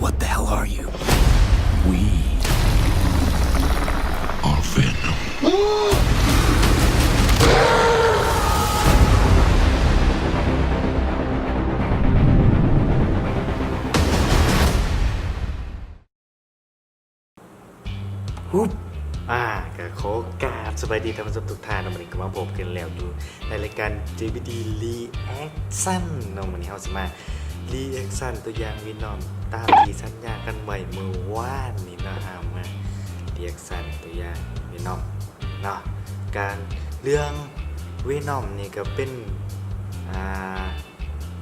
What the hell are you? We are Venom. ຮຶບ ອາ ກະຂໍກາບສະບາຍດີທ່ານຜູ້ຊົມທຸກທ່ານເນາະ, ມື້ນີ້ກໍມາພົບກັນແລ້ວຢູ່ໃນລາຍການ ເຈບີດີ ຣີແອັກຊັນເນາະ. ມື້ນີ້ເຮົາຊິມາຣີແອັກຊັນຕົວຢ່າງເວນອມ ຕາມທີ່ສັນຍາກັນໄວ້ມື້ວານນີ້ເນາະ, ເຮົາມາຣີແອັກຊັນຕົວຢ່າງເວນອມເນາະ. ການ ເລື່ອງເວນອມນີ້ກໍເປັນ ອ່າ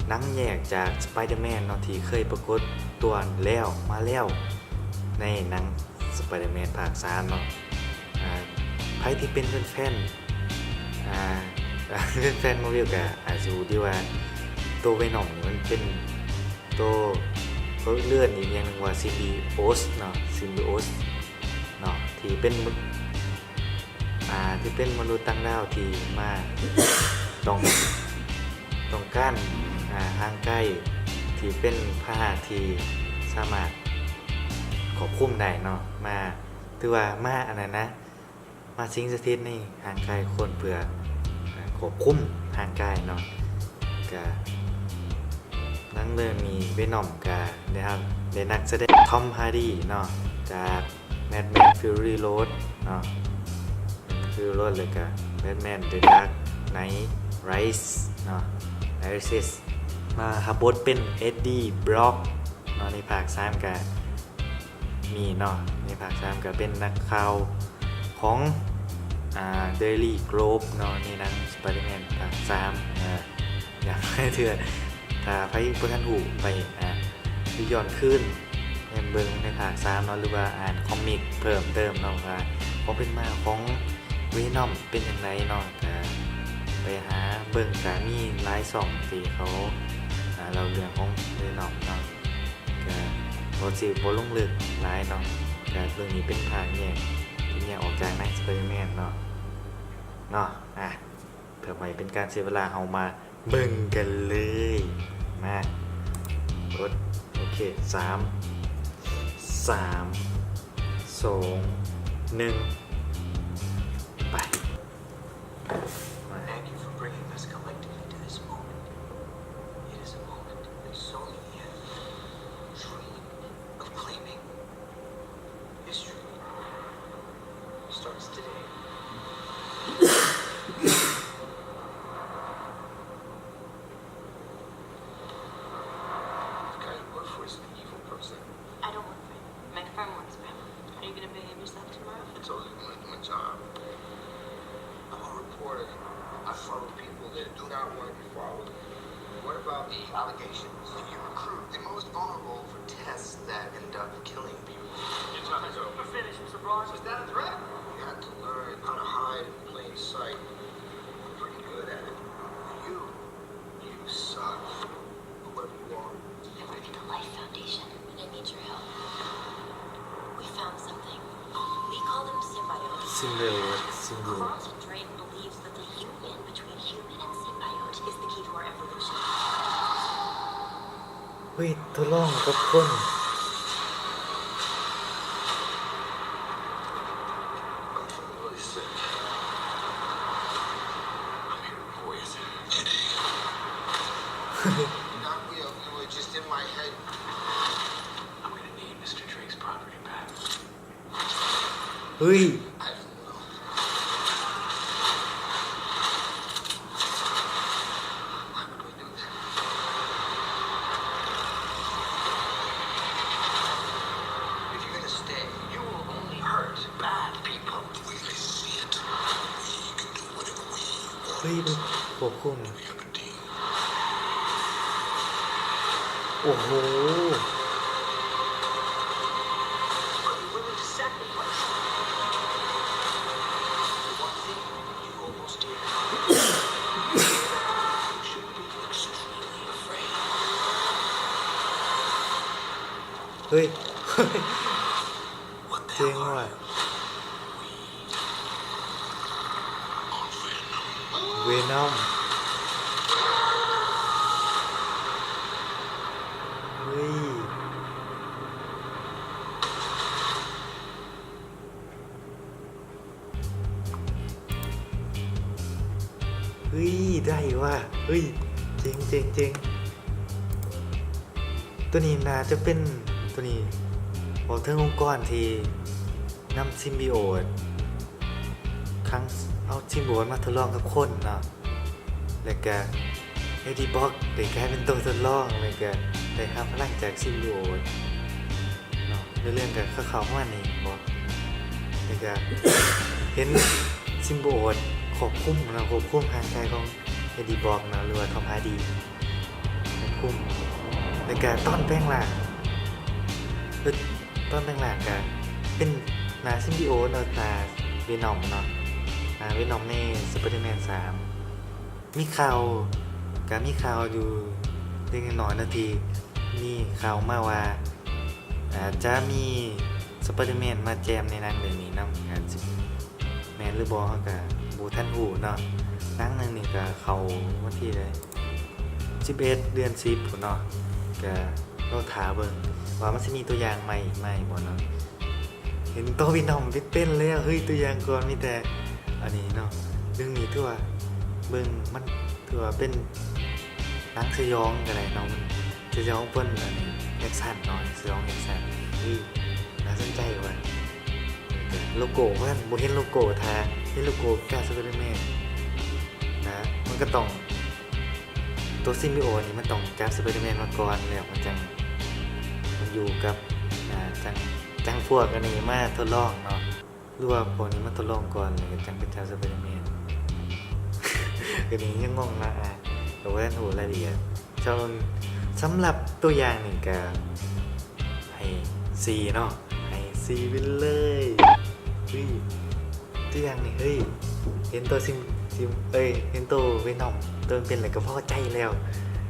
ໜັງແຍກຈາກສະໄປເດີແມນເນາະ ທີ່ເຄີຍປາກົດຕົວແລ້ວ ມາແລ້ວໃນໜັງສະໄປເດີແມນພາກສາມເນາະ. ອ່າ ໃຜທີ່ເປັນແຟນ ອ່າ ເປັນແຟນມາເວວກໍອາດຊິຮູ້ດີວ່າ ໂຕເວນອມນີ້ມັນເປັນໂຕ ເຂົາເອີ້ນອີກຢ່າງໜຶ່ງວ່າ ຊິມບີໂອດເນາະ, ຊິມບີໂອດເນາະ ທີ່ເປັນ ອ່າ ທີ່ເປັນມະນຸດຕ່າງດາວທີ່ມາ ຕ້ອງ ຕ້ອງການ ອ່າ ຮ່າງກາຍທີ່ເປັນພາຫະທີ່ສາມາດຄວບຄຸມໄດ້ເນາະ, ມາ ຖືວ່າມາອັນນັ້ນນະ ມາສິງສະຖິດໃນຮ່າງກາຍຄົນເພື່ອ ອ່າ ຄວບຄຸມຮ່າງກາຍເນາະ. ກະ ໜັງເລື່ອງນີ້ເວນອມກະໄດ້ຮັບ ໄດ້ນັກສະແດງ ທອມ ຮາດີເນາະ ຈາກ ແມດແມັກ ຟີວຣີໂຣດເນາະ, ຟີວຣີໂຣດ ແລ້ວກະ ແບດແມນ ເດີ ດາກໄນ ໄຣສ໌ເນາະ ໄຣຊິສ ມາຮັບບົດເປັນ ເອັດດີ ບຣັອກເນາະ. ໃນພາກສາມກະມີເນາະ, ໃນພາກສາມກະເປັນນັກຂ່າວຂອງ ອ່າ ເດລີໂກລບເນາະ ໃນໜັງສະໄປເດີແມນພາກສາມ. ເອີ ຢາກໃຫ້ເທື່ອ ຖ້າໃຜບໍ່ທັນຮູ້ ໄປ ອ່າ ໄປຍ້ອນຄືນ ແມ່ນເບິ່ງໃນພາກສາມເນາະ ຫຼືວ່າອ່ານຄອມມິກເພີ່ມເຕີມເນາະ ວ່າຄວາມເປັນມາຂອງເວນອມເປັນຈັ່ງໃດເນາະ, ກະໄປຫາເບິ່ງ ກະມີຫຼາຍຊ່ອງທີ່ເຂົາ ອ່າ ເລົ່າເລື່ອງຂອງເວນອມເນາະ, ກະບໍ່ຊິບໍ່ລົງເລິກຫຼາຍເນາະ. ກະເລື່ອງນີ້ເປັນພາກແຍກ ທີ່ແຍກອອກຈາກໜັງສະໄປເດີແມນເນາະ ເນາະ ອ່າ. ເພື່ອບໍ່ໃຫ້ເປັນການເສຍເວລາ ເຮົາມາເບິ່ງກັນເລີຍ. ມາ ກົດ ໂອເຄ ສາມ ສາມ ສອງ ໜຶ່ງ ໄປ. Thank you for bringing us collectively to this moment. It is a moment that so many have dreamed of claiming. History starts today. The guy you work for is an evil person. I don't work for him. My firm works for him. Are you gonna behave yourself tomorrow? I told you I'm not doing my job. I'm a reporter. I follow people that do not want to be followed. What about the allegations that you recruit the most vulnerable for tests that end up killing people? Your time is over. We're finished, Mister Bryce. Is that a threat? You have to learn how to hide in plain sight. I'm pretty good at it. You, you suck. Whoever you are. You're working on Life Foundation, and I need your help. We found something. We call them symbiotes. Symbiote, symbiote. Carlton Drake believes that the union between human and symbiote is the key to our evolution. ເຮີ້ຍ ທົດລອງກັບຄົນ. Not real. You were just in my head. I'm gonna need Mister Drake's property back. ເຮີ້ຍ I don't know. Why would we do that? If you're gonna stay, you will only hurt bad people. We can see it. We can do whatever we want. ເຮີ້ຍ ມັນຄວບຄຸມ We have a ໂອ້ໂຫ ເຮີ້ຍ ເກັ່ງວ່ະ. ເວນອມ ເຮີ້ຍ. ໄດ້ວ່າ ເຮີ້ຍ ເຈັງ ເຈັງ ເຈັງ. ໂຕນີ້ໜ້າຈະເປັນ ໂຕນີ້ເວົ້າເຖິງອົງກອນທີ່ນຳຊິມບີໂອດ ຄັ້ງ ເອົາຊິມບີໂອດມາທົດລອງກັບຄົນເນາະ ແລ້ວກະເອດີບັອກໄດ້ກາຍເປັນໂຕທົດລອງ ແລ້ວກະໄດ້ຮັບພະລັງຈາກຊິມບີໂອດເນາະ. ໃນເລື່ອງກະຄ່າວໆປະມານນີ້ບໍ ແລ້ວກະເຫັນຊິມບີໂອດຄວບຄຸມເນາະ ຄວບຄຸມຮ່າງກາຍຂອງເອດີບັອກເນາະ ຫຼືວ່າທອມ ຮາດີ ຄວບຄຸມ. ແລ້ວກະຕອນແປງຮ່າງ ເອີ ຕອນແປງຮ່າງກະເປັນໜ້າຊິມບີໂອດເນາະ ໜ້າເວນອມເນາະ ໜ້າເວນອມໃນສະໄປເດີແມນສາມ. ມີຂ່າວ ກະມີຂ່າວຢູ່ເລັກໆນ້ອຍໆເນາະ ທີ່ມີຂ່າວມາວ່າ ອາດຈະມີສະໄປເດີແມນມາແຈມໃນໜັງເລື່ອງນີ້ນຳ ອາດຊິແມ່ນຫຼືບໍ່ ເຮົາກະບໍ່ທັນຮູ້ເນາະ. ໜັງເລື່ອງນີ້ກະເຂົ້າວັນທີໃດ ສິບເອັດ ເດືອນສິບພຸ້ນເນາະ ກະລໍຖ້າເບິ່ງວ່າມັນຊິມີຕົວຢ່າງໃໝ່ອີກໃໝ່ບໍ່ເນາະ. ເຫັນໂຕເວນອມເປັນໆແລ້ວ ເຮີ້ຍ ຕົວຢ່າງກ່ອນມີແຕ່ອັນນີ້ເນາະ. ເລື່ອງນີ້ຖືວ່າເບິ່ງ ມັນຖືວ່າເປັນໜັງສະຫຍອງກະໄດ້ເນາະ ມັນສະຫຍອງເປັນອັນແອັກຊັນເນາະ ສະຫຍອງແອັກຊັນ. ເຮີ້ຍ ໜ້າສົນໃຈວ່າ ໂລໂກ້ເພິ່ນ ບໍ່ເຫັນໂລໂກ້ ຖ້າເຫັນໂລໂກ້ກາສະໄປເດີແມນນະ ມັນກະຕ້ອງ ໂຕຊິມບີໂອດນີ້ມັນຕ້ອງຈັບສະໄປເດີແມນມາກ່ອນ ແລ້ວມັນຈັ່ງ ມັນຢູ່ກັບ ອ່າ ຈັ່ງ ຈັ່ງພວກອັນນີ້ມາທົດລອງເນາະ ຫຼືວ່າພວກນີ້ມາທົດລອງກ່ອນ ແລ້ວກະຈັ່ງໄປຈັບສະໄປເດີແມນ. ກະນີ້ຍັງງົງນະ ອ່າ ກະບໍ່ທັນຮູ້ລາຍລະອຽດ. ສຳ ສຳລັບຕົວຢ່າງນີ້ກະໃຫ້ສີ່ເນາະ ໃຫ້ສີ່ໄປເລີຍ. ເຮີ້ຍ ຕົວຢ່າງນີ້ ເຮີ້ຍ ເຫັນໂຕຊິມ ຊິມ ເອີຍ ເຫັນໂຕເວນອມ ໂຕເປັນແລ້ວກະພໍໃຈແລ້ວ.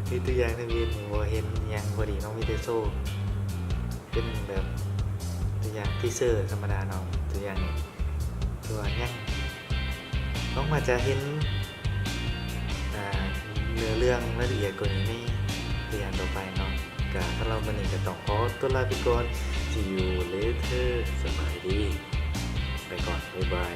ເຮີ້ຍ ຕົວຢ່າງທຳອິດນີ້ບໍ່ເຫັນຫຍັງພໍດີເນາະ ມີແຕ່ໂຊ ເປັນແບບຕົວຢ່າງທີເຊີທຳມະດາເນາະ. ຕົວຢ່າງນີ້ ຕົວຢ່າງ ຫວັງວ່າຈະເຫັນ ອ່າ ເນື້ອເລື່ອງລາຍລະອຽດກວ່ານີ້ໃນຕົວຢ່າງຕໍ່ໄປເນາະ. ກະສຳລັບມື້ນີ້ກະຕ້ອງຂໍຕົວລາໄປກ່ອນ See you later ສະບາຍດີ ໄປກ່ອນ ບາຍບາຍ.